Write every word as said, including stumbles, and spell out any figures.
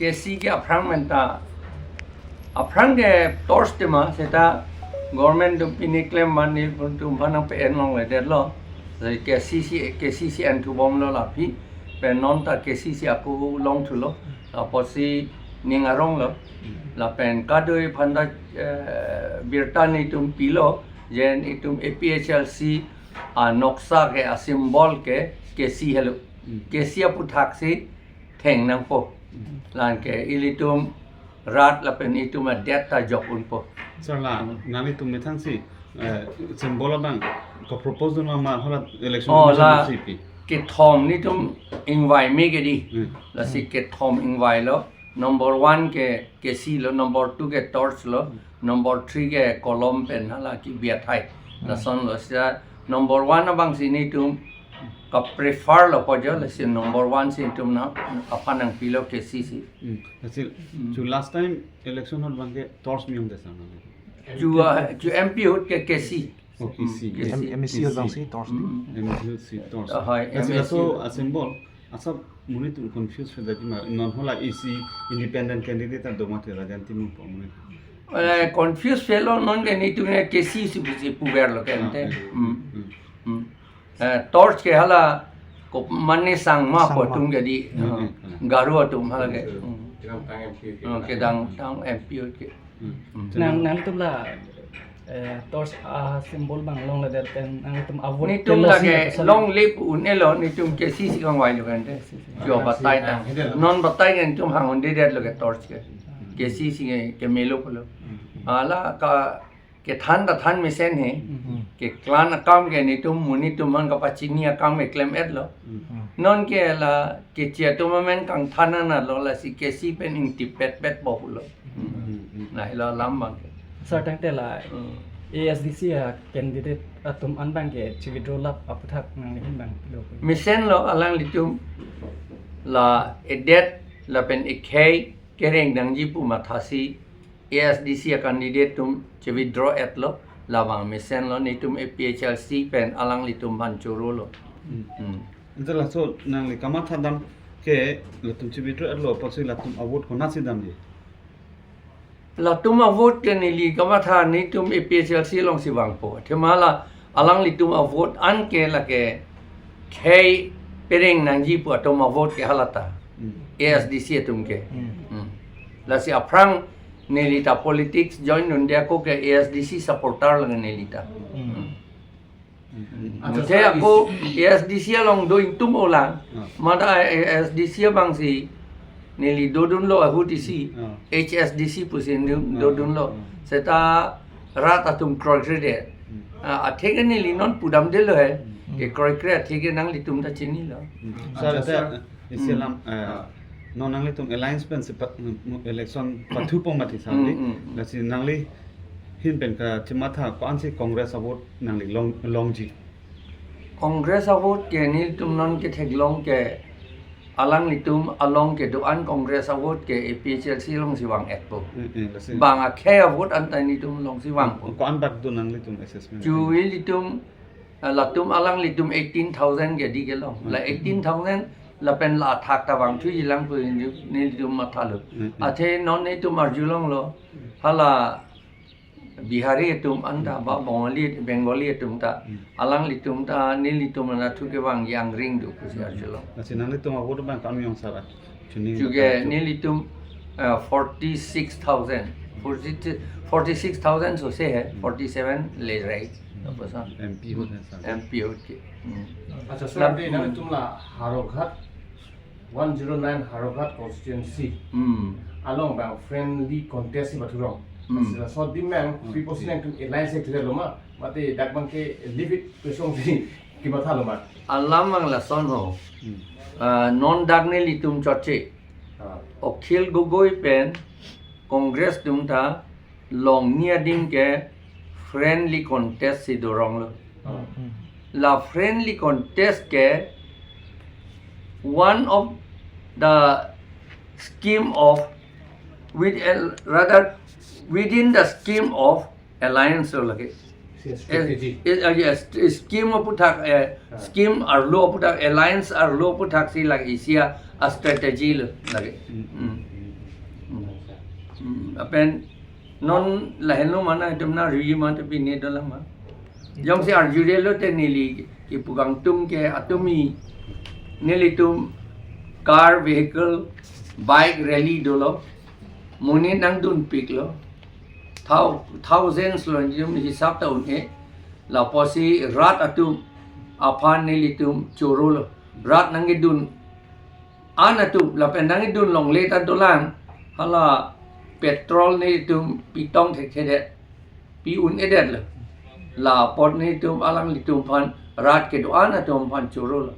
K C ke aphrang menta, aphrang ke torch tema seta government atum pini klem mani pun atum aphan nangpe-en longledetlo. Jadi K C C, K C C en thubomlo la aphi, pen non ta K C C ako longthulo, apotsi ning aronglo. Lapen kadoi aphan ta, eh, birta nelitum pilo, jen itum A P H L C anoksa ke, asymbol ke K C helo. Hmm. K C aputhak si theng nangpo. Hmm. Lake ilitum rat lapen itum adet ta jok unpo. Sir, la, Hmm. nanglitum methang si, eh, symbol abang kapropose dun ma, ma hala election Oh, commission la, si pi. Kethom nelitum ingvai me ke di. Hmm. Lasi Hmm. kethom ingvailo. Number one ke K C lo, number two ke torch lo, Hmm. number three ke kolom pen hala kibi athai. Hmm. Lasonlo, seta number one abang si nelitum kaprefer lo po jo, lasi number one si nelitum nangphan nangpilo K C C. Hmm. Lasi Hmm. chu last time election ahut abang ke torch me-ong det sir nang. Chu, ah, chu M P ahut ke K C. Oh, K C. Hmm, K C. M-, M A C ahut abang si torch. Hmm. M A C ahut si torch. Ah, hoi, Lasi M A C laso ahut. asymbol. Asap monit atum confuse phe dati ma, non hala isi independent candidate ta do mati Rajan Timung po monit. Eh, confuse phelo non ke nelitum ke K C C pusi puverlo ke Ah, ante. eh. Hmm. Hmm. Hmm. Eh, torch ke hala ko mane sang ma Sang po ma. atum ke di, Hmm, eh, hmm, hmm. Garo atum hala ke. Hmm. Hmm. Hmm, kedamtang M P ahut ke. Hmm. Hmm. Nang, nangtum la, eh, torch asymbol abang longledet pen nangtum avote Nelitum telo si lake apa sabi? Longle pu un-elo, nelitum K C C kangvailo ke ante. K C C. Jo batai tang. Non batai ke nelitum hang un-edetlo ke torch ke. Hmm. K C C ke, kemelo pulo. Hmm. Hala ka kethan ta than mesen he. Hmm. Keklang akam ke nelitum monit atum aphan kapachini akam ke klem-etlo. Hmm. Non ke la kechi atum amen kangthan anlo, lasi K C pen ingtip petpet po pulo. Hmm. Hmm. Lahelo alam abang ke. Sir, tangte la Hmm. A S D C a candidate atum an abang ke chi-withdraw lap aputhak nanglihin abang lo. Mesenlo, alanglitum la edet lapen ekhei kereng nangji pu mathasi A S D C a candidate atum chi-withdraw-etlo, labang mesenlo, nelitum A P H L C pen alanglitum aphan chorolo. Hmm. Hmm. Ante laso nangli kamatha dam ke latum chi-withdraw-etlo, apotsi latum avote konatsi damji? Latum avote ke neli kamatha nelitum A P H L C alongsi vangpo. Athema la alanglitum avote an ke lake khei pereng nangji pu atum avote ke hala ta. Hmm. A S D C atum ke. Hmm. Hmm. Lasi aphrang neli ta politics join un-e ako ke A S D C supporter lake neli ta. Hmm. Hmm. Hmm. Acha, Muthe sir, ako is- A S D C along do ingtum olang. Hmm. Mada A S D C abang si neli dodunlo ahut isi. Hmm. H S D C pusi do-, Hmm. dodunlo. Hmm. Seta rat atum kroikre det. Hmm. Ah, athe ke neli non pudamdetlo he. Hmm. Ke kroikre athe ke nanglitum ta chinilo. Hmm. Sir, Acha, ante sir. isi Hmm. alam, eh, Ah. non nanglitum alliance pensi pa-, mm, election pathupo mati sir Hmm, di. hmm, hmm. Lasi nanglihin pen kachimatha ko-ansi Congress avote nangli long, longji? Congress avote ke nelitum non ketheklong ke alanglitum along kedo-an Congress avote ke A P H L C alongsi vang-etpo. Eh, eh, lasi. Bang akhei avote anta nelitum alongsi vangpo. Ko-an bak do nanglitum assessment? Chu ilitum, ah, latum alanglitum eighteen thousand ke di kelong. La Hmm. eighteen thousand lapen la athak ta vangthuji lang pu nelitum mathalo. Hmm, hmm. Athe non nelitum arjulonglo. Hala Bihari atum anta ba Bengali, Bengali atum ta, Hmm. alanglitum ta nelitum anatthu kevang yang ring do pusi Hmm. arjulong. Lasi nanglitum avote abang kam yong sara. Chuning Chuke bata chu. nelitum, eh, forty-six thousand. Forty, forty-six thousand sose hai, Hmm. forty-seven le rai. Hmm. Apa sa? M P ahut hai sir. M P ahut ke. Hmm. Acha, sir, Lap-, ante hmm. nangtum la Howraghat one zero nine Howraghat constituency Hmm. along abang friendly contest si pathurong. Hmm. Sila so dim abang, Hmm. pipo si nangtum alliance si thurelo ma, mate dak abang ke leave it pu asonsi kemathalo ma? Alam abang lason ho. Hmm. Ah, non dak nelitum chotche. Ah. Akhil Gogoi pen Congress atum ta longni adim ke friendly contest si doronglo. Ah. La friendly contest ke one of the scheme of, with, rather, within the scheme of alliance lo lake. Yes, strategy. Eh, eh, ah, yes, scheme aputhak, eh, Ah. scheme arlo aputhak, alliance arlo aputhak si lake isi a strategy lo lake. Hmm. Hmm. Lapen non lahenlo ma nangtum nang arju ma, tapi ne dolang ma. Jongsi arjudetlo te neli kipu kangtung ke atumi, nelitum car, vehicle, bike rally dolo. Monit nangdunpiklo. Thou-, thousands lo, nelitum hisap ta un-e. Lapusi rat atum aphan nelitum chorolo. Rat nangkedun an atum, lapen nangkedun longle ta dolang, hala petrol nelitum pitong thekthedet, pi un-edetlo. La apot nelitum alanglitum aphan, rat kedo-an atum aphan chorolo.